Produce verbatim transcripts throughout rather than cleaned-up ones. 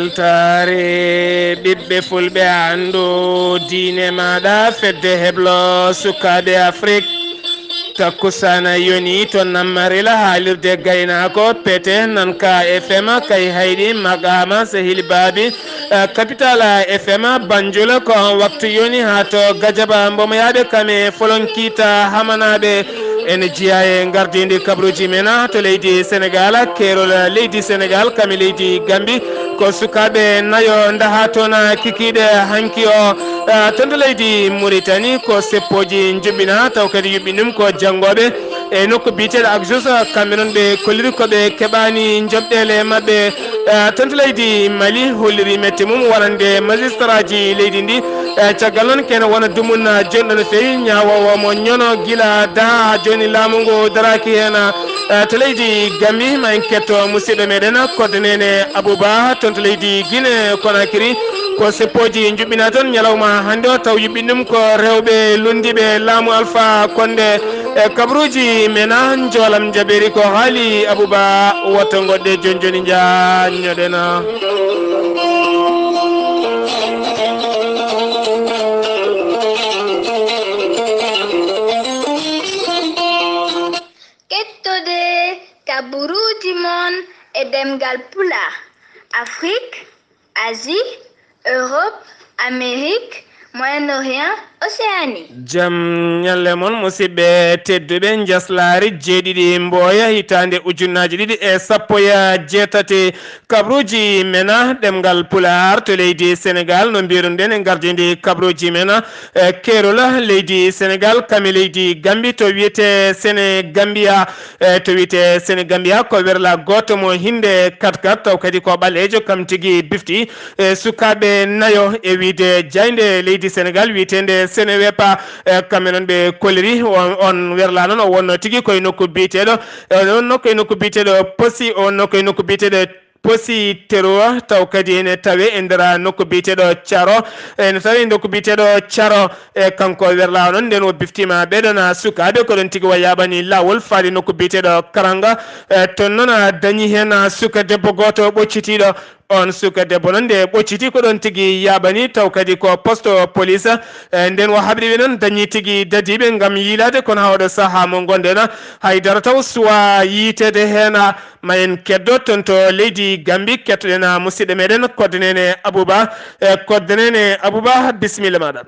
Weltaare ɓiɓɓe fulɓe, anndu diine maaɗa, fedde heblo sukaaɓe Afrik. Takkusana yoni to Nammarila, haalirde gaynaako, pete nan ka F M, kay hayɗi maqaama sehil baabi, eh, kapitala F M Banjul, ko on waktu yoni haa to Gajaba, mbomoyaaɓe kame folonkiita hamanaaɓe. Ene jeyaa e ngardiindi kabruuji men, ah, to leydi Senegaal, keerol leydi Senegaal, kami leydi Gambi. Ko sukaaɓe nayo ndahaa toon, ah, kikiiɗe hanki o, ah, toon to leydi Muritani. Ko seppooji njuɓɓina, taw kadi yuɓɓini ɗum ko janngooɓe e nokku biyeteeɗo Axus. Kamɓe noon ɓe kolliri ko ɓe keɓaani njoɓɗeele maɓɓe, eh, toon to leydi Mali, holliri mette mum wonande majistaraaji leydi ndi. Eh, caggal noon, kene wona dumun, eh, jonɗo no feewi, ñaawoowo mo ñono gila daha haa jooni, laamu ngu daraaki heen, eh, to leydi Gambi. Ma en ketto musidɗo meɗen Kodde Neene Abouba toon to leydi Guinée Conakry. Ko seppooji njuɓɓina toon ñalawma hannde o, taw yuɓɓini ɗum ko rewɓe lunndiiɓe laamu Alpha Condé. E kabruuji men, ah, njoolam jabeeri ko haali Abouba, woto ngoɗɗe jooni jooni njaanñoɗen. Kettode kaburuuji mon e ɗemngal Pulaar, Afrik, Asie, Europe, Amérique, Moyen-Orient, Océanie. Jam ñalle mon, musidɓe tedduɓe. Njaslaari jeeɗiɗi Mboya, hitaande ujunnaaji ɗiɗi e sappo e jeetati. Kabruuji men, ah, ɗemngal Pulaar to leydi Senegaal, no mbiruɗen e ngardiindi kabruuji men, ah, e keerol leydi Senegaal, kami leydi Gambi, to wiyetee Senegambia. E to wiyetee Senegambia, ko werla gooto mo hinnde kat kat, taw kadi ko ɓaleejo, kam tigi bifti e sukaaɓe nayo e wiyde jaaynde leydi Senegaal wiyeteende Senewepa. E kamɓe noon ɓe kolliri on, on werla noon o wonno tigi koye nokku biyeteeɗo, e wonno koye nokku biyeteeɗo Posi, o wonno koye nokku biyeteeɗo Posi Teruwa, taw kadi ene tawe e nder nokku biyeteeɗo Caro, ene tawe e nokku biyeteeɗo Caro. E kanko werlaawo noon, nden o biftiima ɓee ɗoon sukaaɓe, ko ɗoon tigi o yaaɓani laawol faade nokku biyeteeɗo Karanga. E toon noon, a dañi heen suka debbo gooto ɓoccitiiɗo. On suka debbo noon, nde ɓocciti, ko ɗoon tigi yaaɓani, taw kadi ko poste police. E nden o haɓri ɓe noon, dañi tigi dadiiɓe ngam yiilaade, kono haa oɗo sahaa mo ngonɗen, hay dara taw suwaa yiiteede heen. Ma en keddo toon to leydi Gambi, kettoɗen musidɗo meɗen Kodde Neene Abouba. E Kodde Neene Abouba, bisimilla maɗa.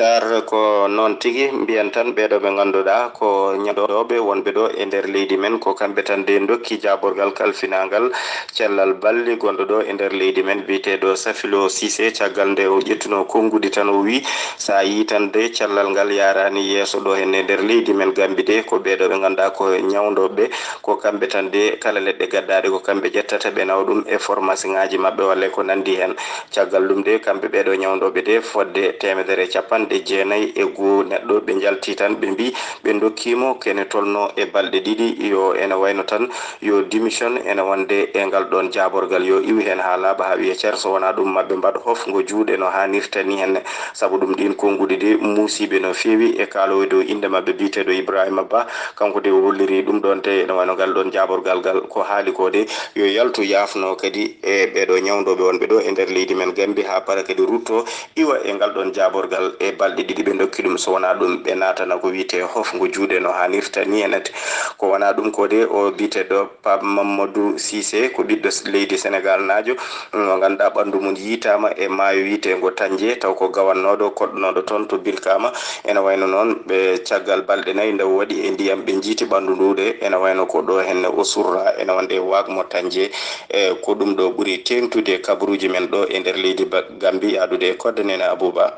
Dar ko noon tigi, mbiyen tan ɓeeɗo ɓe ngannduɗaa ko ñawndooɓe wonɓe ɗo e nder leydi men, ko kamɓe tan de ndokki jaaborgal kalfinaangal cellal balli gonɗo ɗo e nder leydi men, biyeteeɗo Safilo Cissé. Caggal nde o ƴettuno konnguɗi tan, o wi, so a yii tan de cellal ngal yaaraani yeeso ɗo henne e nder leydi men Gambi de, ko ɓeeɗo ɓe ngannduɗaa ko ñawndooɓe, ko kamɓe tan de kala leɗɗe gaddaaɗe ko kamɓe ƴettata, ɓe nawa ɗum e formasiŋaaji maɓɓe walla e ko nanndi heen. Caggal ɗum de, kamɓe ɓeeɗo ñawndooɓe de, fodde teemedere e capanɗe jeenayi e goo neɗɗo, ɓe njalti tan, ɓe mbi ɓe ndokkiimo kene tolno e balɗe ɗiɗi, yo ene wayno tan yo démission ene wonde e ngal ɗoon jaaborgal, yo iwu heen haa laaɓa, haa wiya cer, so wonaa ɗum maɓɓe mbaɗ hof ngo juuɗe no haanirta ni henne. Sabu ɗum, ɗiin konnguɗi de muusiiɓe no feewi e kaaloowo dow innde maɓɓe biyeteeɗo Ibrahima Ba, kanko de o holliri ɗum ɗoon te ene wayno ngal ɗoon jaaborgal ngal ko haali ko de, yo yaltu yaafno kadi e ɓeeɗo ñawndooɓe wonɓe ɗo e nder leydi men Gambi, haa para kadi rutto iwa e ngal ɗoon jaaborgal e balɗe ɗiɗi ɓe ndokki ɗum, so wonaa ɗum ɓe naatana ko wiyetee hof ngo juuɗe no haanirta ni enete. Ko wonaa ɗum ko de o biyeteeɗo Pape Mamadou Cissé, ko ɓiɗɗo s-, leydi Senegaal naajo, mo ngannduɗaa ɓanndu mum yiytaama e maayo wiyeteengo Tanje, taw ko gawannooɗo koɗɗunooɗo toon to Bilkama. Ene wayno noon, ɓe caggal balɗe nayi nde o waɗi e ndiyam, ɓe njiiti ɓanndu ndu de, ene wayno ko ɗo henne o surra, ene wonde e waag mo Tanje. E ko ɗum ɗo ɓuri teeŋtude kabaruuji men ɗo e nder leydi Ba-, Gambi, yaadude e Kodde Neene Abouba.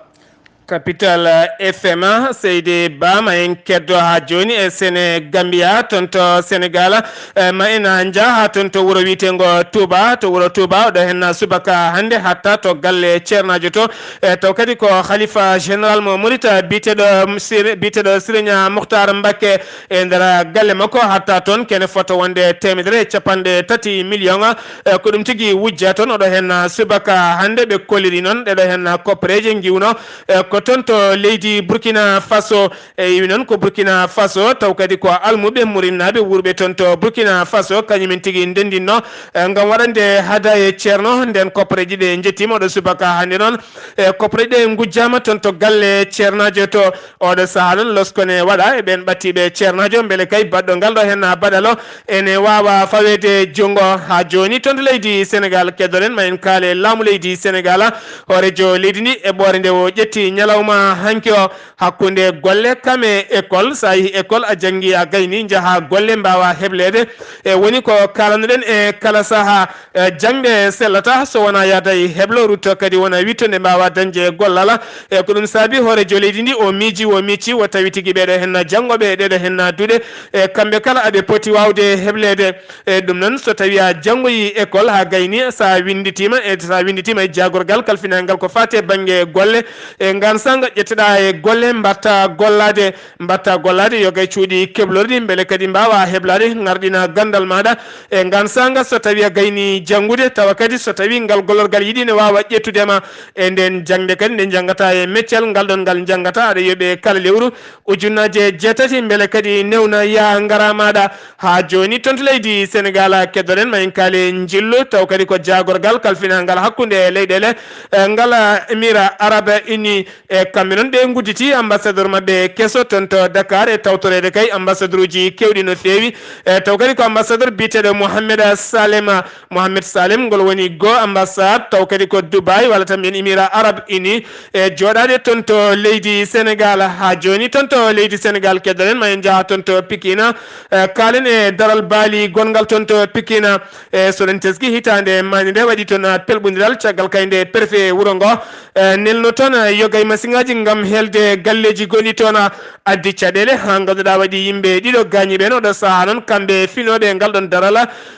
Capital F M, Seydi Ba, ma en keddo haa jooni e Senegambia, toon to Senegaal. E, ma en njaha haa toon to wuro wiyeteengo Touba, to wuro Touba, oɗo heen subaka hannde hatta to galle ceernaajo to. E, taw kadi ko Khalifa Général mo Murit, biyeteeɗo Sir-, biyeteeɗo Serigne Mokhtar Mbacké, e nder galle makko, hatta toon kene fota wonde teemedere e capanɗe tati million. E, ko ɗum tigi wujja toon, oɗo heen subaka hannde. Ɓe kolliri noon ɗeɗo heen koppereeje ngiwno, e, ko Toon to leydi Burkina Faso, e iwi noon ko Burkina Faso, taw kadi ko almuɓe murinnaaɓe wuurɓe toon to Burkina Faso, kañumen tigi ndendinno, e, ngam waɗande hadaya e ceerno. Nden koppareeji ɗe njettiima oɗo subaka hannde noon, e, koppareeji ɗe ngujjaama toon to galle ceernaajo to oɗo sahaa noon, losko ne waɗa e ɓeen ɓattiiɓe ceernaajo, mbele kay baɗɗo ngal ɗo heen baɗalo ene waawa faweede junngo. Haa jooni toon to leydi Senegaal, keddoɗen ma en kaale laamu leydi Senegaal, hooreejo leydi ndi e ɓoore nde o ƴetti ñalawma hanki o hakkunde golle kam e école. So a yehi école, a janngi, a gayni, njaha golle mbaawa hebleede. E woni ko kaalanoɗen e kala sahaa, e jaŋde sellata so wona yaada e heblo, rutto kadi wona witto nde mbaawa dañde gollal. E ko ɗum saabi hooreejo leydi ndi o miiji, o miicci, o tawi tigi ɓeeɗo heen janngooɓe e ɗeeɗo heen duɗe, e kamɓe kala aɓe poti waawde hebleede. E ɗum noon, so tawi a janngoyi école haa gayni, so a winnditiima, e so a winnditiima e jaagorgal kalfinaangal ko faati e bannge golle, e ngaan saanga ƴetteɗaa e golle mbaɗta gollaade, mbaɗta gollaade, yoga e cuuɗi keblorɗi, mbele kadi mbaawa heblaade, ŋarɗina ganndal maaɗa. E ngaan saanga, so tawi a gayni janngude, tawa kadi so tawi ngal gollorgal yiɗi ne waawa ƴettude ma, e nden jaŋde kadi nde njanngata e meccal ngal ɗon ngal njanngata, aɗa yoɓe kala lewru ujunnaaje jeetati, mbele kadi newna yaa ngara maaɗa. Haa jooni toon to leydi Senegaal, keddoɗen ma en kaale njillu, taw kadi ko jaagorgal kalfinaangal hakkunde leyɗeele, e, ngal Émirats Arabes Unis, e kamɓe noon ɓe ngudditi ambassadeur maɓɓe keso toon to Dakar, e tawtoreede kay ambassadeur uji keewɗi no feewi, e taw kadi ko ambassadeur biyeteeɗo Mohamed Salem, Mohamed Salem, ngol woni goo ambassade, taw kadi ko Dubai, walla tan mbiyen Émirats Arabes Unis, e jooɗaade toon to leydi Senegaal. Haa jooni toon to leydi Senegaal, keddoɗen ma en njaha toon to Pikine, e kaalen e daral baali gonngal toon to Pikine. E so ɗen teski, hitaande maande nde waɗi toon pelɓondiral, caggal kay nde préfet wuro ngo, e, nelno toon, e, yoga e masiŋaaji ngam helde galleeji gonɗi toon, addi caɗeele haa ngannduɗaa waɗi yimɓe ɗiɗo gaañi ɓeen. Oɗo sahaa noon, kamɓe finooɓe e ngal ɗon daral,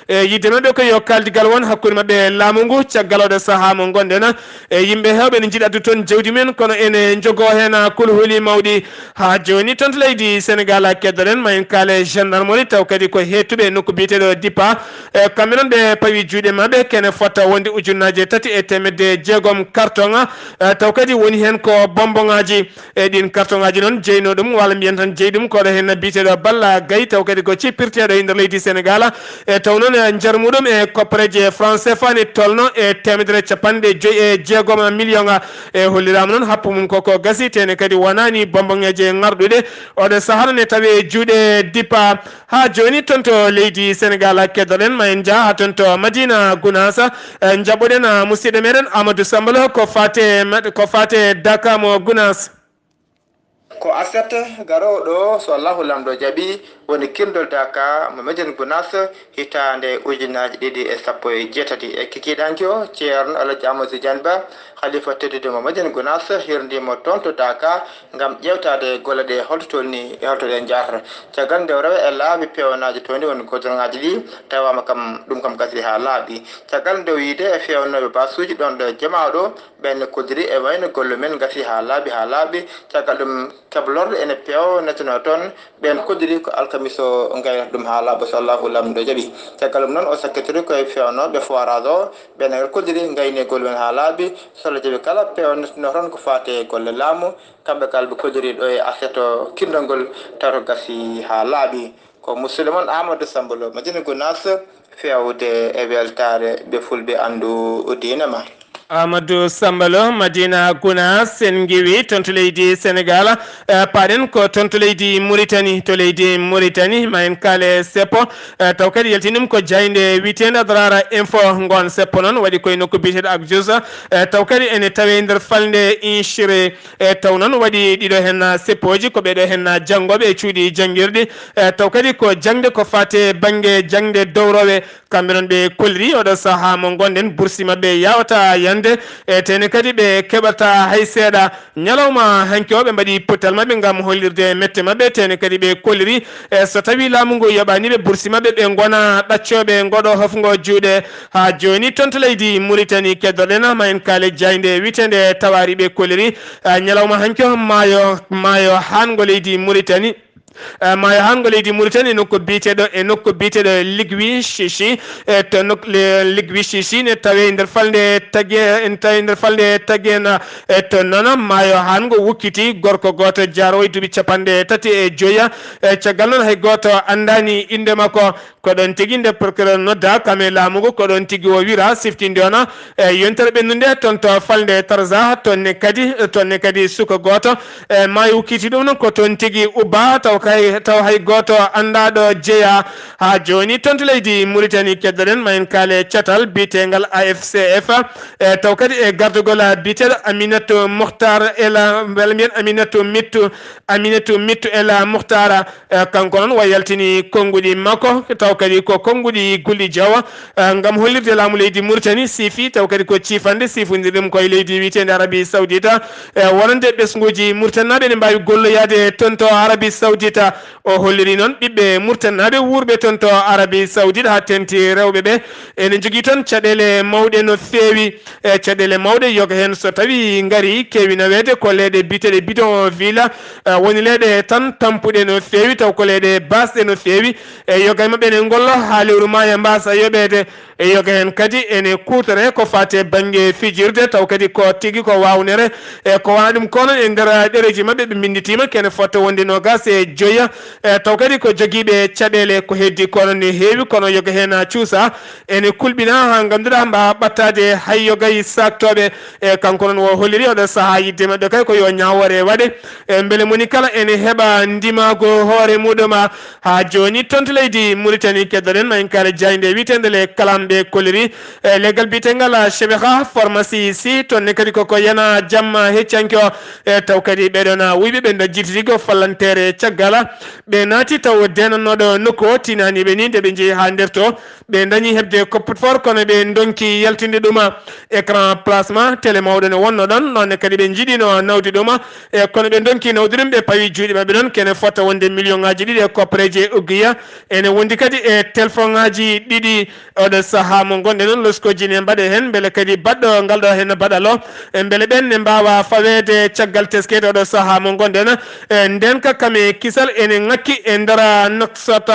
e yiɗde maɓɓe ko yo kaaldigal won hakkunde maɓɓe e laamu ngu. Caggal oɗo sahaa mo ngonɗen, e yimɓe heewɓe ne njiɗi addude toon jawdi mumen, kono ene njogoo heen kulhuli mawɗi. Haa jooni toon to leydi Senegaal, keddoɗen ma en kaale gendarmerie, taw kadi ko heettuɓe e nokku biyeteeɗo Dippa. E kamɓe noon ɓe pawi juuɗe maɓɓe kene fota wonde ujunnaaje tati e teemedde jeegom carton, e taw kadi woni heen ko bonbongaaji. E ɗiin carton ŋaaji noon, jeyno ɗum, walla mbiyen tan jeyi ɗum, ko ɗo heen biyeteeɗo Balla Gaye, taw kadi ko cippirteeɗo e nder leydi Senegaal. E taw noon, e nder muɗum e koppareeje franc CFA ne tolno e teemedere capanɗe joyi e jeegom million. E holliraama noon happu mum koko gasi, tene kadi wonaani bonbonŋeeje ŋarɗuɗe. Oɗo sahaa noon e tawi e juuɗe Dippa. Haa jooni toon to leydi Senegaal, keddoɗen ma en njaha haa toon to Madina Gunaas, e njaɓɓoɗen, a, musidɗo meɗen Amadou Sambalo ko faate, ko faate Daka mo Gunaas. Ko aset garoowo ɗo, so Allahu Laamɗo jaɓi, woni kirndol Daka mo Medina Gunaas hitaande ujunaaji ɗiɗi e sappo e jeetati. E kikiiɗe hanki o, Ceerno Alhaji Amadou Tidiane Ba, Khalifa teddude mo Medina Gunaas, hirndiima toon to Daka ngam ƴeewtaade golle ɗe holto tolni e holto ɗe njahata. Caggal nde o rewa e laabi peewnaaji toon ɗi woni goudron ŋaaji ɗi, tawaama kam, ɗum kam gasi haa laaɓi. Caggal nde o yiide e feewnooɓe baasuuji ɗoon ɗo Jamaa ɗo, ɓeen ne kolliri e wayno golle men ngasi haa laaɓi, haa laaɓi. Caggal ɗum, keblorɗe ene peewneteno toon, ɓeen kolliri ko alkamiisa o ngayrata ɗum haa laaɓa, so Allahu Laamɗo jaɓi. Caggal ɗum noon, o sakkitiri ko e feewnooɓe forage o, ɓeen ne kolliri ngayni golle men haa laaɓi. So Alla jaɓi, kala peewneteno toon ko faati e golle laamu, kamɓe kala ɓe kolliri ɗo e aset o kirndol ngol, taw to gasi haa laaɓi. Ko musidɗo mon Amadou Sambalo, Madina Gunaas, feewde e weltaare ɓe fulɓe anndu diine ma. Amadou Sambalo, Madina Gunaas, en ngiwi toon to leydi Senegaal, e, paaɗen ko toon to leydi Muritani, to leydi Muritani, ma en kaale seppo, e, taw kadi yaltini ɗum ko jaaynde wiyeteende Adrara Info, ngoon seppo noon waɗi koye nokku biyeteeɗo Akjus, e, taw kadi ene tawe nder falnde Inchire. E taw noon waɗi ɗiɗo heen seppooji, ko ɓeeɗo heen janngooɓe e cuuɗi janngirɗi. E taw kadi ko jaŋde ko faati e bannge jaŋde dowrowe. Kamɓe noon ɓe kolliri oɗo sahaa mo ngonɗen, bursi maɓɓe yaawataa yande. E tene kadi ɓe keɓataa hay seeɗa. Ñalawma hanki o ɓe mbaɗi pottal maɓɓe ngam hollirde mette maɓɓe. Tene kadi ɓe kolliri, e so tawi laamu ngu yoɓaani ɓe bursi maɓɓe, ɓe ngona ɗaccooɓe ngoɗo hofngo juuɗe. Haa jooni toon to leydi Muritani, keddoɗen ma en kaale jaaynde wiyeteende Tawaari ɓe kolliri, a, ñalawma hanki o maayo, maayo haango leydi Muritani. Eh, maayo haango leydi Mauritanie e nokku biyeteeɗo, e nokku biyeteeɗo Ligwi Chichi. Eh, to nok-, le-, Ligwi Chichi ne tawe nder falnde Tagge-, en tawi nder falnde Tagena. Eh, to noon maayo haango wukkiti gorko gooto jaarowo e duuɓi capanɗe tati e joya. Eh, caggal noon hay gooto anndaani innde makko. Ko ɗoon tigi nde procureur nodda kam e laamu ngu, ko ɗoon tigi o wira siftinde ona e yontere ɓennunde toon to falnde Tarza, toon ne kadi, toon ne kadi suka gooto, e maayo wukkiti ɗum noon ko toon tigi ubba, taw kay, taw hay gooto anndaa ɗo jeyaa. Haa jooni toon to leydi Mauritanie keddoɗen, ma en kaale catal biyeteengal A F C F, e taw kadi e gardagol biyeteeɗo Aminata Mouhtar El, mbele mbiyen Aminata Mittu, Aminata Mittu El Mouhtar. Eh, kanko noon wa yaltini konnguɗi makko, taw kadi ko konnguɗi Gulli Jaw, eh, ngam hollirde laamu leydi Mauritanie siifi, taw kadi ko ciifande siifondirɗum ko e leydi wiyeteende Arabie Saoudite. Eh, wonande ɓesnguuji Mauritanie naaɓe ne mbaawi golloyaade toon to Arabie Saoudite. O holliri noon ɓiɓɓe Mauritanie naaɓe wuurɓe toon to Arabie Saoudite haa teeŋti rewɓe ɓe ene njogii toon caɗeele mawɗe no feewi. E caɗeele mawɗe, yoga heen so tawii ngarii keewi naweede ko leyɗe biyeteeɗe bidonville, e woni leyɗe tan tampuɗe no feewi, taw ko leyɗe baasɗe no feewi. E yoga e maɓɓe ne ngollo haa lewru maayo mbaasa yoɓeede. E yoga heen kadi ene kuutoree ko faati e bannge fijirde, taw kadi ko tigi ko waawnere. E ko wonaa ɗum ko noon e nder ɗereeji maɓɓe ɓe mbinnditiima kene fota wonde noogaas e joya. E taw kadi ko jogiiɓe caɗeele ko heddii ko noon ne heewi, kono yoga heen cuusa. Ene kulɓina haa ngannduɗaa mbaawa ɓattaade hay yo gay saaktooɓe. E kanko noon o holliri oɗo sahaa yidde maɓɓe kay ko yo ñaawoore waɗe. E mbele moni kala ene heɓa ndimaagu hoore muɗum. Haa jooni toon to leydi Mauritanie keddoɗen ma en kaale jaaynde wiyeteende le Kalam ɓe kolliri. E leggal biyeteengal Chebeha Pharmacie si toon ne kadi koko yana jamma heccanke o. E taw kadi ɓeɗon wuyɓe ɓe ndajjiti tigi o fallanteere caggal. Ɓe naati taw deenannooɗo nokku o tinaniiɓe ni nde ɓe njehi haa nder to. Ɓe ndañi heɓde coffre-fort kono ɓe ndonki yaltinde ɗum. Écran plasma télé mawɗo ne wonno ɗon, noon ne kadi ɓe njiɗino nawde ɗum. E kono ɓe ndonki nawde ɗum, ɓe pawi juuɗe maɓɓe ɗon kene fota wonde million ŋaaji ɗiɗi e koppareeji e uggiya. Ene wondi kadi e téléphone ŋaaji ɗiɗi. Oɗo sahaa mo ngonɗen noon, loskooji ne mbaɗe heen, mbele kadi baɗɗo ngal ɗo heen baɗal o, e mbele ɓeen ne mbaawa faweede caggal teskeede oɗo sahaa mo ngonɗen. E ndeen ka kame kisal ene ŋakki e nder Nouakchott.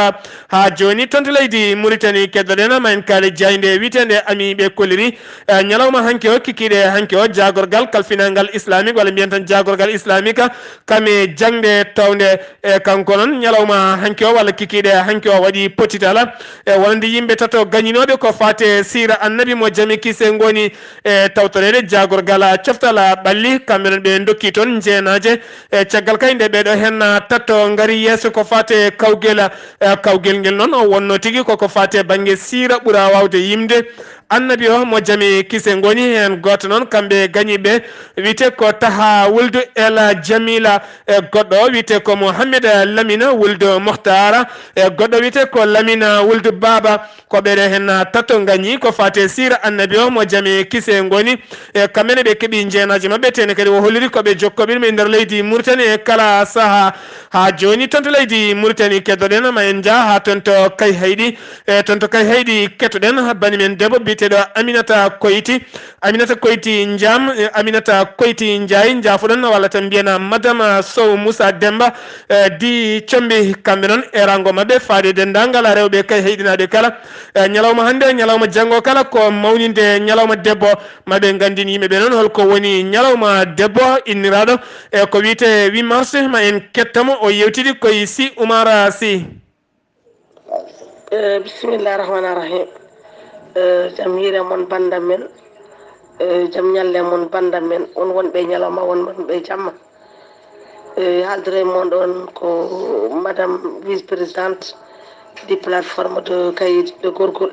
Haa jooni toon to leydi Mauritanie keddoɗen ma en kaali jaaynde wiyeteende Ami ɓe kolliri. E ñalawma hanki o, kikiiɗe hanki o, jaagorgal kalfinangal islamique, walla mbiyen tan jaagorgal islamique, kame jaŋde townde. E kanko noon, ñalawma hanki o, walla kikiiɗe hanki o, waɗi potitala. E wonande yimɓe tato gañinooɓe ko faate siira Annabi mo jam e kiise ngoni e tawtoreede jaagorgal coftal ɓalli, kamɓe noon ɓe ndokki toon njeenaaje. E caggal kay nde ɓeeɗo heen tato ngari yeeso ko faate kawgel, e kawgel ngel noon o wonno tigi koko faate bannge siira ɓura waawde yimde. Annabi o mo jam e kiise ngoni heen gooto noon, kamɓe gañiiɓe wiyetee ko Taha Wuldu El Jamila, e goɗɗo o wiyetee ko Mohamed Lamine Wuldu Mohtara, e goɗɗo wiyetee ko Lamine Wuldu Baba. Ko ɓeeɗo heen tato gañi ko faate siira Annabi o mo jam e kiise ngoni. E kamɓe ne ɓe keɓi njeenaaji maɓɓe, tene kadi o holliri ko ɓe jokkooɓe ɗum e nder leydi Mauritanie e kala sahaa. Haa jooni toon to leydi Mauritanie keddoɗen ma en njah haa toon to Kayhayɗi. E toon to Kayhayɗi kettoɗen bani men debbo biyeteeɗo Aminata Koyti. Aminata Koyti Njam, e Aminata Koyti Njaay, njaafoɗon walla tan mbiyen Madame Sow Moussa Demba, e di Combi, kamɓe noon e rango maɓɓe faade denndaangal rewɓe Kayhayɗinaaɓe kala. E ñalawma hannde, ñalawma janngo kala ko mawninde ñalawma debbo. Ma ɓe nganndin yimɓe ɓe noon holko woni ñalawma debbo inniraaɗo e ko wiyetee huit mars, ma en kettamo o yewtidi koye Sy Oumar Sy. Eh, bisimillahi rahmani rahim. Eh, jam hiire mon banndam men. Eh, jam ñalle mon banndam men. On wonɓe ñalawma, on wonɓe jamma. Eh, haaldere mon ɗon ko Madame Vice-Présidente du plateforme de Kayidi de Gorgol.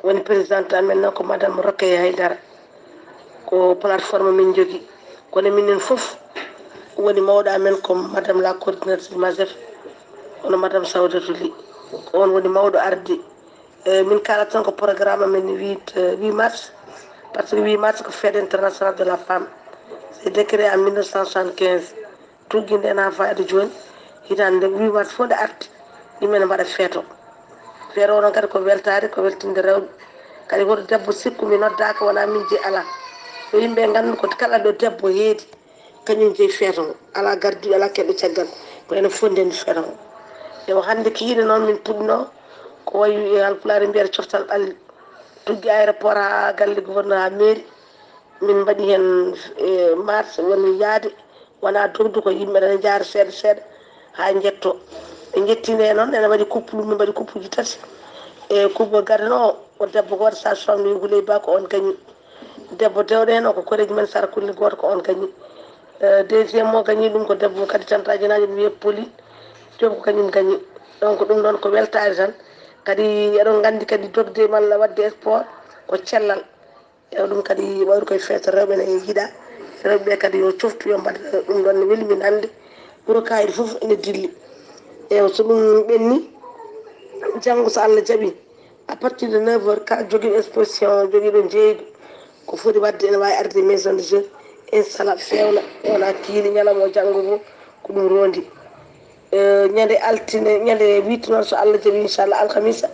Woni présidente amen noon ko Madame Rokhaya Haydara. Ko plateforme min njogi. Kono minen fof woni mawɗo amen ko Madame la coordinatrice MASEF, kono Madame Sawdatu Ly. Ko on woni mawɗo ardi. Eh, min kaalata tan ko programme amen huit, eh, huit mars, par ce que huit mars ko fête internationale de la femme. C'est décret en mille neuf cent soixante-quinze. Tuggi nden haa fayda jooni, hitaande nde huit mars fof nde arti, yimɓe ne mbaɗa feeto. Feeto o noon kadi ko weltaare, ko weltinde rewɓe. Kadi hoto debbo sikku mi noddaaka wonaa min jeyi, alaa. Yo yimɓe nganndu ko kala ɗo debbo heedi, kañum jeyi feeto ngo. Alaa gardiiɗo, alaa keɗɗo caggal. Ko enen fof nden feere o. Ewa, hannde kiiɗe noon min puɗno ko wayi e Halpulaar mbiyata coftal ɓalli. Tuggi aéroport haa galle gouverneur haa mairie. Min mbaɗi heen e marche woni yaade, wonaa dogde ko yimɓe tan njaara seeɗa seeɗa haa njetto. Ɓe njetti nde noon ene waɗi couple, min mbaɗi coupleji tati. E couple gadano o, o debbo gooto sage-femme ni Houleye Ba ko on gañi. Debbo dewɗo heen o ko koreeji men Sara Kulli gooto ko on gañi. Eh, deuxième mo gañi ɗum ko debbo kadi tantajinaajo ɗum wiye Poli Diop ko kañum gañi. Donc ɗum ɗoon ko weltaare tan. Kadi eɗon nganndi kadi dogde malla waɗde sport ko cellal. Ewa ɗum kadi wayru koye feeto rewɓe ne yiɗa. Rewɓe ɓe kadi yo coftu yo mbaɗ ɗum ɗoon ne weli min hannde. Wuro Kayri fof ene dilli. Ewa so ɗum ɓenni janngo so Allah jaɓi. À partir de neuf heures, kala jogiiɗo exposition, jogiiɗo jeeygu, ko foti waɗde ene waawi arde maison de jeu, installa, fewna, wona kiili ñalawma o janngo fof, ko ɗum rondi. Eh, ñande altine, ñande huit noon, so Allah jaɓi, inchallah, alhamisa,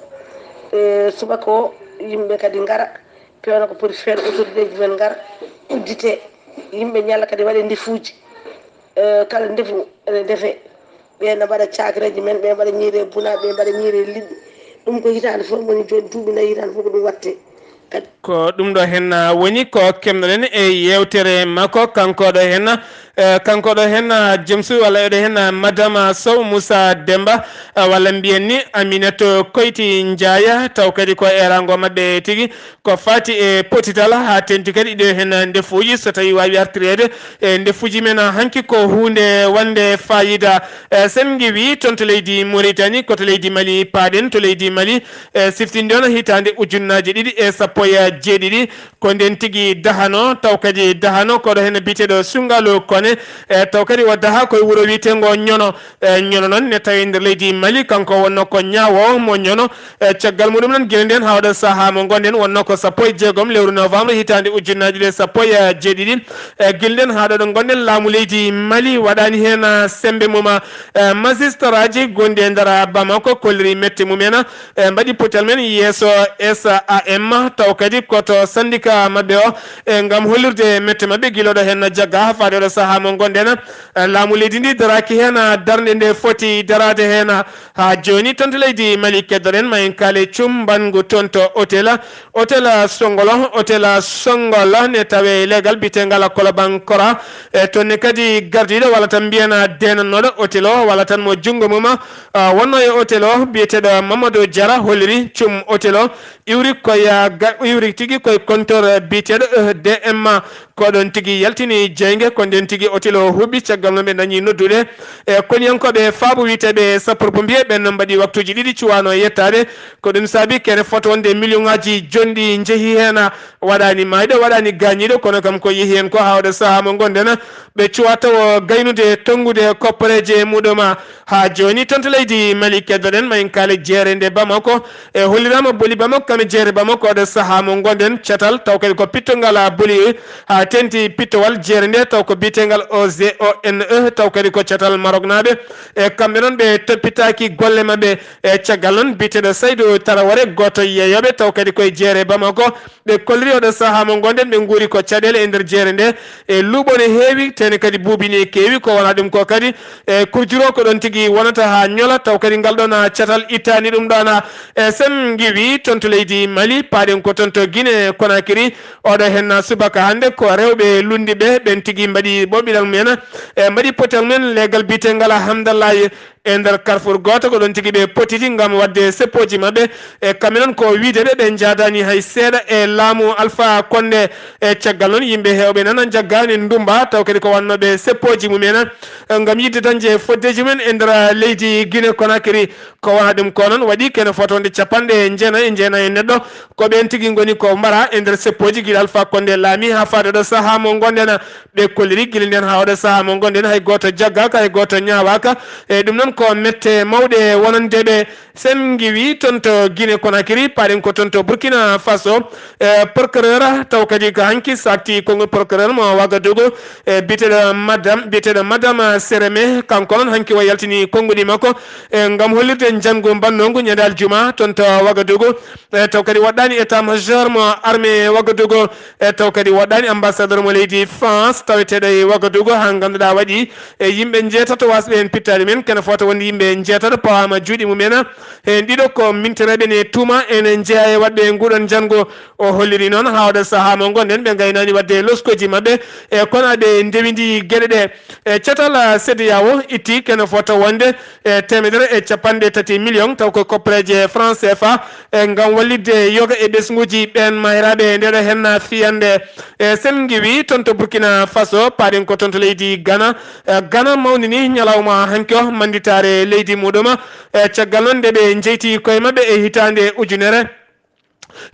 eh, subaka o, yimɓe kadi ngara, pewna ko poti feere, autorité ji men ngara, uddite, yimɓe ñalla kadi waɗe ndefuuji. Eh, kala ndefu ene ndefe. Ɓe no mbaɗa caakireeji men, ɓe mbaɗa ñiiri e buna, ɓe mbaɗa ñiiri e liɗɗi. Ɗum ko hitaande fof woni jooni, duuɓi nayi hitaande fof ko ɗum waɗte. Kadi ko ɗum ɗo henna woni ko kemnoɗen e yewtere makko, kanko ɗo henna, eh, kanko ɗo henna James walla eɗo henna Madame Sow Moussa Demba, eh, walla mbiyen ni Aminata Koyti Ndiaye, taw kadi ko erango maɓɓe tigi ko fati e potital, haa tenti kadi ɗo henna ndefuuji, so tawi waawi artireede e ndefuuji men hanki ko huunde wonde fayida. Eh, sen ngiwi toon to leydi Mauritanie, ko to leydi Mali paaɗen, to leydi Mali, eh, siftinde on hitaande ujunnaaji ɗiɗi e sappo e jeeɗiɗi, ko nden tigi dahano, taw kadi dahano koɗo heen biyeteeɗo Sungalu Kone, eh, taw kadi o daha koye wuro wiyeteengo Ñono. Eh, Ñono noon ne tawi nder leydi Mali, kanko wonno ko ñaawo mo Ñono. Eh, caggal muɗum noon, gila nden haa oɗo sahaa mo ngonɗen wonno ko sappo e jeegom lewru novembre hitaande ujunnaaji ɗiɗi e sappo e jeeɗiɗi. Eh, gila nden haa ɗo ɗo ngonɗen, laamu leydi Mali waɗaani heen, ah, semmbe mum, ah, eh, magistrat ji gonɗi e nder, ah, Bamako kolliri mette mum en, ah, eh, mbaɗi potal men yeeso S A M, taw kadi ko to syndicat maɓɓe o, eh, ngam hollirde mette maɓɓe gila ɗo heen jagga haa faade ɗo sahaa mo ngonɗen. Eh, laamu leydi ndi daraaki heen, ah, darnde nde foti daraade heen, ah, haa jooni. Toon to leydi Mali keddoɗen ma en kaale cum mbangu toon to hôtel, hôtel Songolo, hôtel Songolo ne tawe e leegal biyetengal Kolobankora. E toon ne kadi gardiiɗo walla tan mbiyen deenannooɗo hôtel o walla tan mo junngo mum, ah, wonno e hôtel o biyeteeɗo Mamadou Diarra holliri cum hôtel o iwri koye, ah, ga-, iwri tigi koye compteur biyeteeɗo, eh, D M. Ko ɗon tigi yaltini jeynge, ko nden tigi hôtel o huɓɓi. Caggal no ɓe dañi noddude e koniyankooɓe faabu wiyeteeɓe sapeur pompier, ɓen noon mbaɗi waktuuji ɗiɗi cuwaano yettaade. Ko ɗum saabi kene fota wonde million ŋaaji jonɗi njehi heen, waɗaani maayɗo, waɗaani gaañiiɗo, kono kam ko yehi heen ko haa oɗo sahaa mo ngonɗen, ɓe cuwa tawo gaynude tonngude koppareeje muɗum. Haa jooni toon to leydi Mali keddoɗen ma en kaale jeere nde Bamako, e holliraama boli Bamako kam e jeere Bamako oɗo sahaa mo ngonɗen, catal taw kadi ko pittongal boli haa tenti pittowal jeere nde taw ko biyetengal O G O N E, taw kadi ko catal Maroknaaɓe. E kamɓe noon ɓe toppitaaki golle maɓɓe. E caggal noon biyeteeɗo Saydu Tarawore gooto yeeyooɓe taw kadi koye jeere Bamako, ɓe kolliri oɗo sahaa mo ngonɗen ɓe nguuri ko caɗeele e nder jeere nde. E luuɓo ne heewi, tene kadi buubi ne keewi, ko wona ɗum ko kadi e kurjuro ko ɗon tigi wonata haa ñola, taw kadi ngal ɗon, ah, catal ittaani ɗum ɗon, ah, e sen ngiwi toon to leydi Mali, paaɗen ko toon to Guinée Conakry. Oɗo heen, ah, subaka hannde ko rewɓe lunndi ɓe, ɓen tigi mbaɗi ɓoɓilal mumen, e mbaɗi potal mumen leegal biyetengal Hamdallaye e nder carrefour gooto, ko ɗon tigi ɓe potiti ngam waɗde seppooji maɓɓe. E kamɓe noon ko wiide ɓe, ɓe njaadaani hay seeɗa e laamu Alpha Condé. E caggal noon yimɓe heewɓe nana njaggaani ndummba, taw kadi ko wannooɓe seppooji mumen, e ngam yiɗde dañde foddeeji mumen e nder leydi Guinée Conakry. Ko wona ɗum ko noon waɗi kene fota wonde capanɗe jeenayi e jeenayi e neɗɗo, ko ɓeen tigi ngoni ko mbara e nder seppooji gila Alpha Condé laami haa faade ɗo sahaa mo ngonɗen. Ɓe kolliri gila nden haa oɗo sahaa mo ngonɗen hay gooto jaggaaka, hay gooto ñaawaaka. E ɗum noon ko mette mawɗe wonande ɓe. Sen ngiwi toon to Guinée Conakry, paaɗen ko toon to Burkina Faso. E, procureur taw kadi ko hanki sakti konngol procureur mo Wagadugu, e, biyeteeɗo madame, biyeteeɗo madame Sereme, kanko noon hanki o yaltini konnguɗi makko, e, ngam hollirde njanngu mbannongu ñande aljuma toon to Wagadugu. E, taw kadi woɗɗaani état major mo armée Wagadugu. E, taw kadi woɗɗaani ambassadeur mo leydi France taweteeɗo e Wagadugu, haa ngannduɗaa waɗi e yimɓe njeetato wasɓe heen pittaali men, kene fota wonde yimɓe njeetato pawaama juuɗe mumen. Heen ɗiɗo ko mintereeɓe ne tuuma ene njeyaa e waɗɓe nguɗon njanngu. O holliri noon haa oɗo sahaa mo ngonɗen ɓe ngaynaani waɗde loskooji maɓɓe, e kono aɓe ndewindi geɗe ɗe. E, catal, a, CEDEAO itti kene fota wonde, e, teemedere e capanɗe tati million taw ko koppareeje franc C F A, e, ngam wallitde yoga e ɓesnguuji ɓeen maheraaɓe e ndeeɗo henna fiyannde. E, sen ngiwi toon to Burkina Faso, paaɗen ko toon to leydi Ghana. E, Ghana mawnini ñalawma hanki o mannditaare leydi muɗum. E, caggal noon nde ɓe njeyti koye maɓɓe e hitaande ujunere,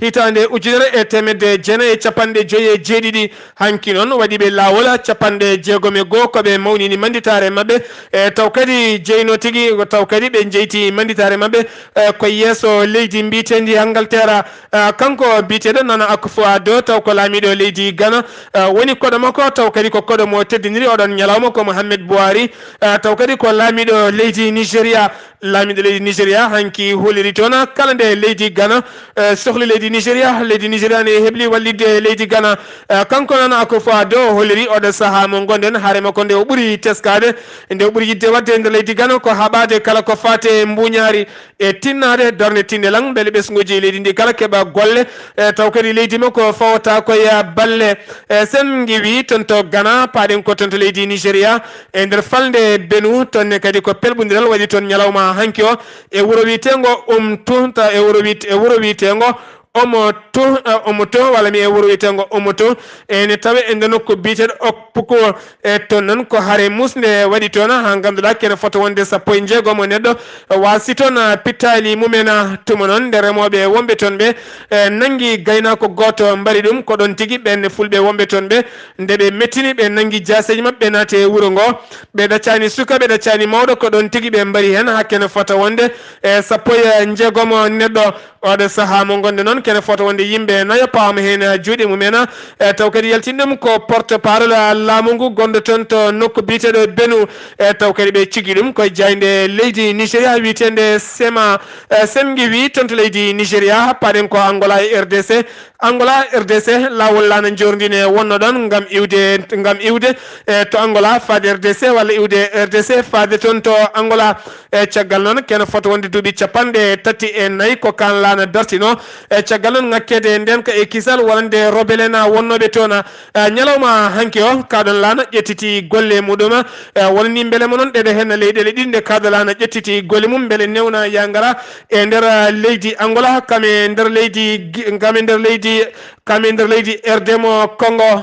hitaande ujunere e teemedde jeenayi e capanɗe joyi e jeeɗiɗi, hanki noon waɗi ɓe laawol capanɗe jeegom e goo ko ɓe mawnini mannditaare maɓɓe. E, taw kadi jeyno tigi, taw kadi ɓe njeyti mannditaare maɓɓe, e, ko yeeso leydi mbiyeteendi Angleterre. E, kanko biyeteeɗo Nana Akufo-Addo, taw ko laamiiɗo leydi Ghana, e, woni koɗo makko, taw kadi ko koɗo mo teddiniri oɗon ñalawma ko Mohamed Buhari, e, taw kadi ko laamiiɗo leydi Nigeria. Laamiiɗo leydi Nigeria hanki holliri toon kala nde leydi Ghana, e, sohli leydi Nigeria, leydi Nigeria ne hebli wallitde leydi Ghana. E, kanko Nana Akufo-Addo o holliri oɗo sahaa mo ngonɗen hare makko nde o ɓuri teskaade, nde o ɓuri yiɗde waɗde e nder leydi Ghana ko haɓaade kala ko faati e mbuuñaari e tinnaade darnde tinnelan mbele ɓesnguuji leydi ndi kala keɓa golle, e, taw kadi leydi makko fawata ko e balle. E, sen ngiwi toon to Ghana, paaɗen ko toon to leydi Nigeria, e nder falnde Benue, toon ne kadi ko pelɓondiral waɗi toon ñalawma hanki o e wuro wiyeteengo Umtu, ta-, e wuro wiyet-, e wuro wiyeteengo Omotu, e, Omotu, walla mi e wuro wiyeteengo Omotu, ene tawe e nder nokku biyeteeɗo Okpuku. E, toon noon ko hare muusnde waɗi toon, haa ngannduɗaa kene fota wonde sappo e jeegom o neɗɗo waasi toon, a, pittaali mumen, a, tuma noon nde remooɓe wonɓe toon ɓe, e, nanngi gaynaako gooto, mbari ɗum. Ko ɗoon tigi ɓeen fulɓe wonɓe toon ɓe, nde ɓe mettini, ɓe nanngi jaaseeji maɓɓe, ɓe naati e wuro ngo. Ɓe ɗaccaani suka, ɓe ɗaccaani mawɗo, ko ɗoon tigi ɓe mbari heen haa kene fota wonde, e, sappo e jeegom o neɗɗo. Oɗo sahaa mo ngonɗen noon, kene fota wonde yimɓe nayo pawaama heen juuɗe mumen. E, taw kadi yaltini ɗum ko porte-parole laamu ngu gonɗo toon to nokku biyeteeɗo Benue. E, taw kadi ɓe cigi ɗum koye jaaynde leydi Nigeria wiyeteende Sema. E, sen ngiwi toon to leydi Nigeria, paaɗen ko Angola e R D C. Angola, R D C, laawol laana njoorndi ne wonno ɗoon ngam iwde, ngam iwde, e, to Angola faade R D C walla iwde R D C faade toon to Angola. E, caggal noon, kene fota wonde duuɓi capanɗe tati e nayi ko kaan laana dartino. E, caggal noon, ŋakkeede ndeen ko e kisal wonande rebelle en wonnooɓe toon. E, ñalawma hanki o, kaaɗoon laana ƴettiti golle muɗum. E, wonani mbele mo noon ɗeɗo heen leyɗeele ɗiɗi nde kaaɗo laana ƴettiti golle mum, mbele newna yangara e nder, e, leydi Angola, kam e nder leydi Gi-, kam e nder leydi, kam e nder leydi R D mo Congo.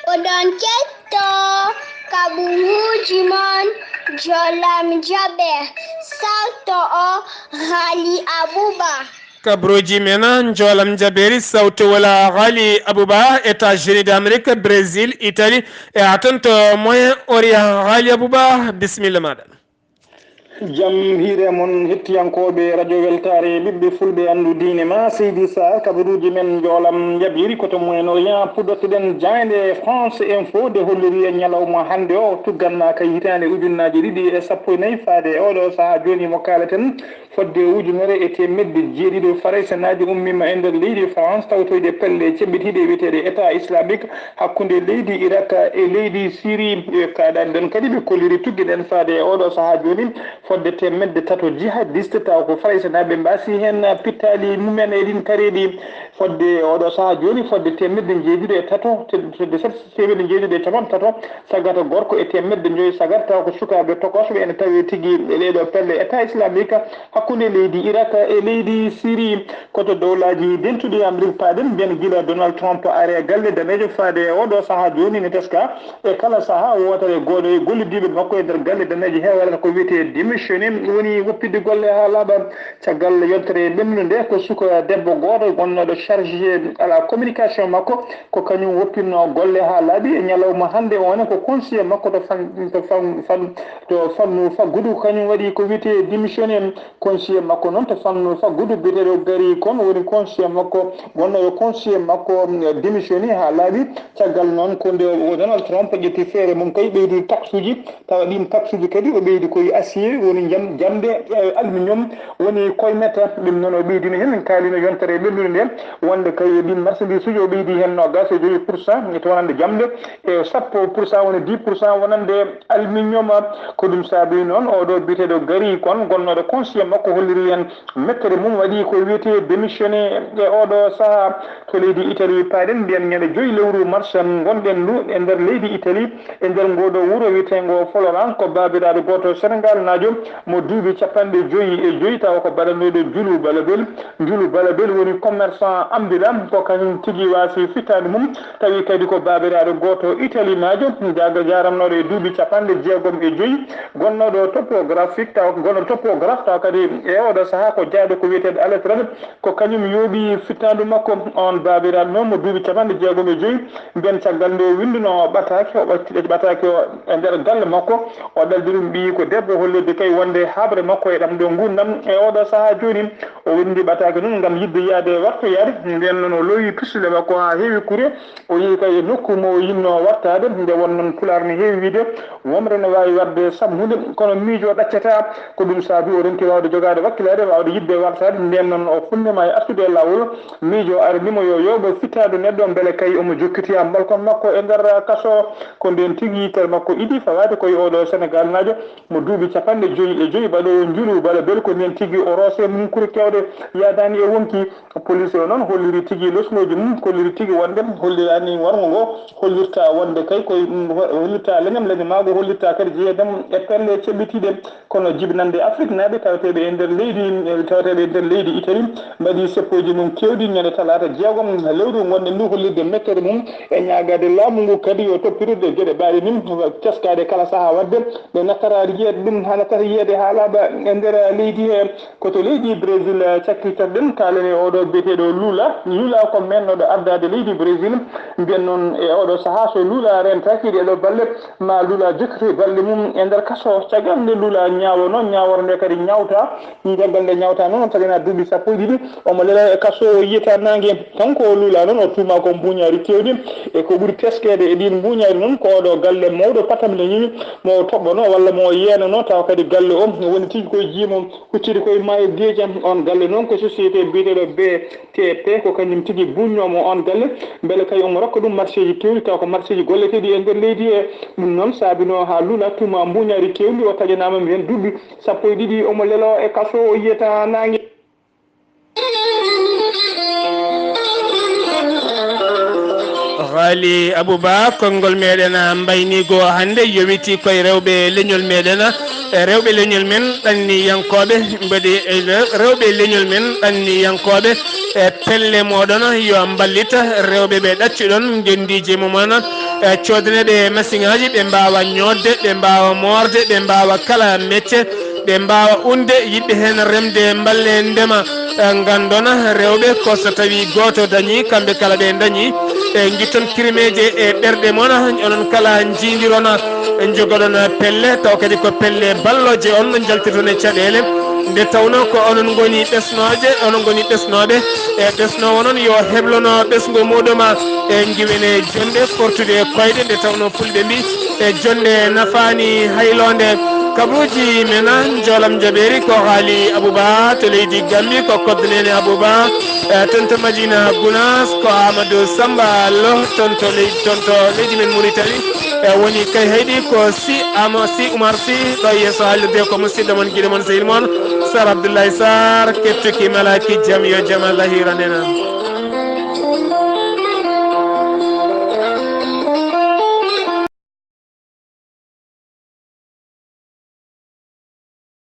Oɗon keɗto kaɓuruuji mon, Jolam Jaɓe, sawto o Ghali Abuba. Kaɓuruuji men, Jolam Jaɓeeri, sawto wala Ghali Abuba, États-Unis d'Amérique, Brésil, Italie, e haa toon to Moyen-Orient. Ghali Abuba, bisimilla maaɗa. Jam hiire mon, hettiyankooɓe Radio Weltaare, ɓiɓɓe fulɓe, anndu diine ma, Seydi Sarr, kabaruuji men njoolam njaɓiri ko to Moyen Orient, puɗɗotoɗen jaaynde France Info, nde holliri e ñalawma hannde o, tuggannaaka hitaande ujunnaaje ɗiɗi e sappo e nayi faade e oɗo sahaa jooni mo kaaleten, fodde ujunere e teemedde jeeɗiɗo Faraysenaajo ummiima e nder leydi France, tawtoyde pelle ceɓɓitiiɗe wiyeteeɗe État Islamique, hakkunde leydi Irak e leydi Syrie. E kaaɗaani ɗon kadi, ɓe kolliri tugge ɗen faade e oɗo sahaa jooni, fodde teemedde tato jihadiste, tawa ko Faraysenaaɓe mbaasi heen pittaali mumen e ɗin kareeɗi. Fodde oɗo sahaa jooni, fodde teemedde njeeɗiɗo e tato, te-, fodde teemedde njeeɗiɗo e capanɗe tato sagata gorko e teemedde joyi sagata, tawa ko sukaaɓe tokosɓe ene tawee tigi e ɗee ɗoo pelle État Islamique hakkunde leydi Irak e leydi Syrie. Ko to Dowlaaji Dentuɗi Amrik paaɗen, mbiyen gila Donald Trump ari e galle daneejo faade e oɗo sahaa jooni, ne teska e kala sahaa wootere gooto e gollidiiɓe makko e nder galle daneejo he waɗata ko wiyetee dimi Démissionné, woni woppidde golle haa laaɓa. Caggal yontere ɓennude nde, ko suka debbo gooto gonnooɗo chargé à la communication makko, ko kañum woppinno golle haa laaɓi. E ñalawma hannde o ne, ko conseiller makko to fan-, to fan-, fan-, to fannu faggudu, kañum waɗi ko wiyetee démissionné. Conseiller makko noon to fannu faggudu biyeteeɗo Gari Kon, woni conseiller makko, gonnooɗo conseiller makko, mm, démissionné haa laaɓi. Caggal noon, ko nde o Donald Trump ƴetti feere mum kay ɓeydude taxuji. Tawa ɗiin taxuji kadi o ɓeydi koye acier, woni jam-, jamde, eh, aluminium, woni koye meta. Ɗum noon o ɓeydino heen, en kaalino yontere ɓennude nde, wonde kay e ɗiin marchandise uji o ɓeydi heen noogaas e jowi pour cent to wonande jamde, e sappo pour cent, woni dix pour cent wonande aluminium. Ko ɗum saabi noon oɗo biyeteeɗo Gari Kon, gonnooɗo conseiller makko, holliri heen mettere mum, waɗi ko wiyetee démissionné e oɗo sahaa. To leydi Italie paaɗen, mbiyen ñande joyi lewru mars ngonɗen ndu e nder leydi Italie, e nder ngooɗo wuro wiyeteengo Florence, ko baabiraaɗo gooto Senegaalnaajo mo duuɓi capanɗe joyi e joyi, tawa ko baɗanooɗo njulu balabel. Njulu balabel woni commerçant ambulant, ko kañum tigi waasi fittaandu mum, tawi kadi ko baabiraaɗo gooto Italinaajo, jaaga jaaramnooɗo e duuɓi capanɗe jeegom e joyi, gonnooɗo topographique, tawa gonnooɗo topographe, tawa kadi e oɗo sahaa ko jeyaaɗo ko wiyeteeɗo à la retraite. Ko kañum yooɓi fittaandu makko. On baabiraaɗo noon mo duuɓi capanɗe jeegom e joyi, mbiyen caggal nde o winndunoo ɓataake, o ɓatti-, ɓataake o e nder galle makko, o ɗaldi ɗum ɓiyi ko debbo, hollirde kay wonde haɓre makko e ɗam ɗo nguurndam e oɗo sahaa jooni. O winndi ɓataake noon ngam yiɗde yahde wartoyaade, ndeen noon o loowi pistule makko haa heewi kure, o yehi kay e nokku mo o yinnoo wartaade, nde won noon pulaar ne heewi wiyde, womre ne waawi waɗde sammude, kono miijo ɗaccataa. Ko ɗum saabi o ronki waawde jogaade wakkilaare, waawde yiɗde wartaade. Ndeen noon o funndiima e artude e laawol. Miijo ardini mo yo yooɓo fittaandu neɗɗo, mbele kay omo jokkiti haa mbalkon makko e nder kaso. Ko ndeen tigi yitere makko idii fawaade ko e oɗo Senegaalnaajo mo duuɓi capanɗe joyi e joyi, baɗoowo njulu balabel. Ko ndeen tigi o roose mum kure keewɗe yaadaani e wonkii. Police o noon holliri tigi losnooji mum, holliri tigi wonde, holliraani warngo ngo, hollirta wonde kay koye, mm, ho-, hollirta leñam, leñamaagu hollirta kadi jeyeede mum e pelle ceɓɓitiiɗe. Kono jibinannde Afriknaaɓe taweteeɓe e nder leydi, taweteeɓe e nder leydi Italie mbaɗi seppooji mum keewɗi ñande talaata jeegom lewru ngonɗen ndu, hollirde mettere mum e ñaagaade laamu ngu kadi yo toppitoɗe geɗe ɓaaɗe ni, teskaade kala sahaa waɗde ɓe nattata yiyeede ɗum, haa nattata yiyeede haa laaɓa e nder leydi he. Ko to leydi Brésil, eh, cakkitoɗen, kaalen e oɗo biyeteeɗo Lula. Lula ko mennooɗo ardaade leydi Brésil. Mbiyen noon e oɗo sahaa so Lula rentaaki ɗeɗo balle, ma Lula jokkitoy balle mum e nder kaso. Caggal nde Lula ñaawanoo, ñaawore nde kadi ñaawta. Caggal nde ñaawta noon, o taƴanaa duuɓi sappo e ɗiɗi. Omo leloo e kaso, o yiyataa naange. Kanko o Lula noon, o tuumaa ko mbuuñaari keewɗi. E ko ɓuri teskeede e ɗiin mbuuñaari noon, ko oɗo galle mawɗo patam leñol mo o toɓɓanoo walla mo o yeenanoo, tawa kadi galle o woni tigi koye jiimo. Hucciti koye maayo Geeja. On galle noon ko société biyeteeɗo B T P, ko kañum tigi buuñnoo mo on galle, mbele kay omo rokka ɗum marché ji keewɗi, tawa ko marché ji golleteeɗi e nder leydi he. Ɗum noon saabinoo haa Lula tuuma mbuuñaari keewɗi, o taƴanaama mbiyen duuɓi sappo e ɗiɗi, omo leloo e kaso, o yiyataa naange. Haali Abouba, konngol meɗen mbayniigo hannde yowitii koye rewɓe leñol meɗen. E rewɓe leñol men ɗanniyankooɓe, mbeɗe, e rewɓe leñol men ɗanniyankooɓe, e pelle mooɗon yo mballit rewɓe ɓe ɗaccuɗon ngenndiije mum en, e coodane ɓe masiŋaaji, ɓe mbaawa ñoodde, ɓe mbaawa moorde, ɓe mbaawa kala mecce, ɓe mbaawa unde, yiɗɓe heen remde mballe ndema. E nganndon rewɓe ko so tawii gooto dañii, kamɓe kala ɓe ndañii. E ngitton kirimeeje e ɓerɗe mon, onon kala njiindiron, njogoɗon pelle, taw kadi ko pelle ballooje on njaltirton e caɗeele. Nde tawnoo ko onon ngoni ɓesnooje, onon ngoni ɓesnooɓe, e ɓesnoowo noon yo heblono ɓesngu muɗum e ngiwene jonɗe, fortude e koyɗe, nde tawnoo fulɓe mbi e jonde nafaani hayloonde. Kabuuji men, njoolam njaɓeeri ko haali Abouba to leydi Gambi, ko koddanene Abouba, e toon to Madina Gunaas ko Amadou Samba Lo, toon to leydi, toon to leydi men Mauritanie. E woni kay haydi ko si Ama, si Oumar Sy ɗo yeeso haalirde, ko musidɗo mon, giɗo mon, sehil mon, Sar Abdoulaye Sarr, kettuki malaki jam, yo jam Allah hiiran en.